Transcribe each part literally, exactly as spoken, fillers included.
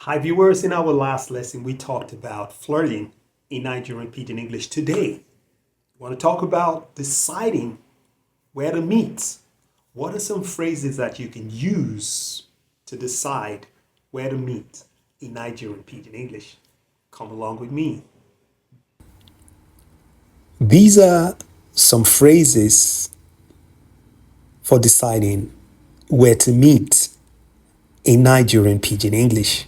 Hi, viewers. In our last lesson, we talked about flirting in Nigerian Pidgin English. Today, we want to talk about deciding where to meet. What are some phrases that you can use to decide where to meet in Nigerian Pidgin English? Come along with me. These are some phrases for deciding where to meet in Nigerian Pidgin English.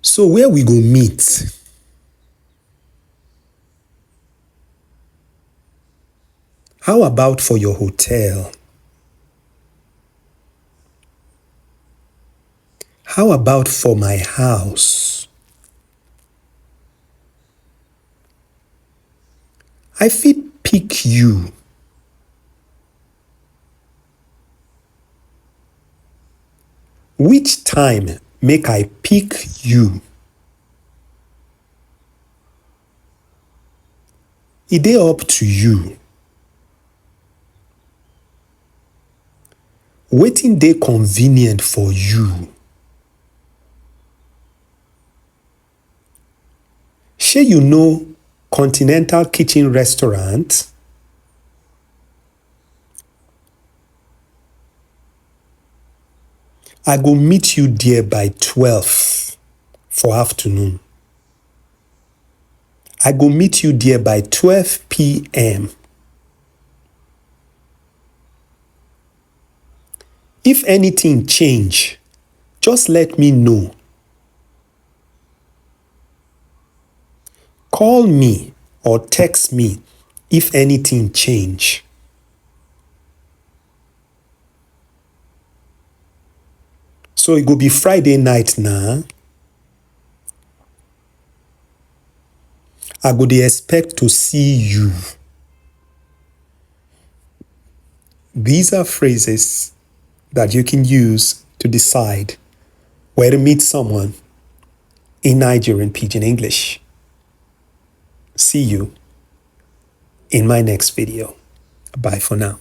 So where we go meet? How about for your hotel? How about for my house? I fit pick you. Which time make I pick you? E dey up to you. Wetin dey convenient for you? Shey you know Continental Kitchen Restaurant? I go meet you there by twelve for afternoon. I go meet you there by twelve p m. If anything change, just let me know. Call me or text me if anything change. So e go be Friday night na. I go dey expect to see you. These are phrases that you can use to decide where to meet someone in Nigerian Pidgin English. See you in my next video. Bye for now.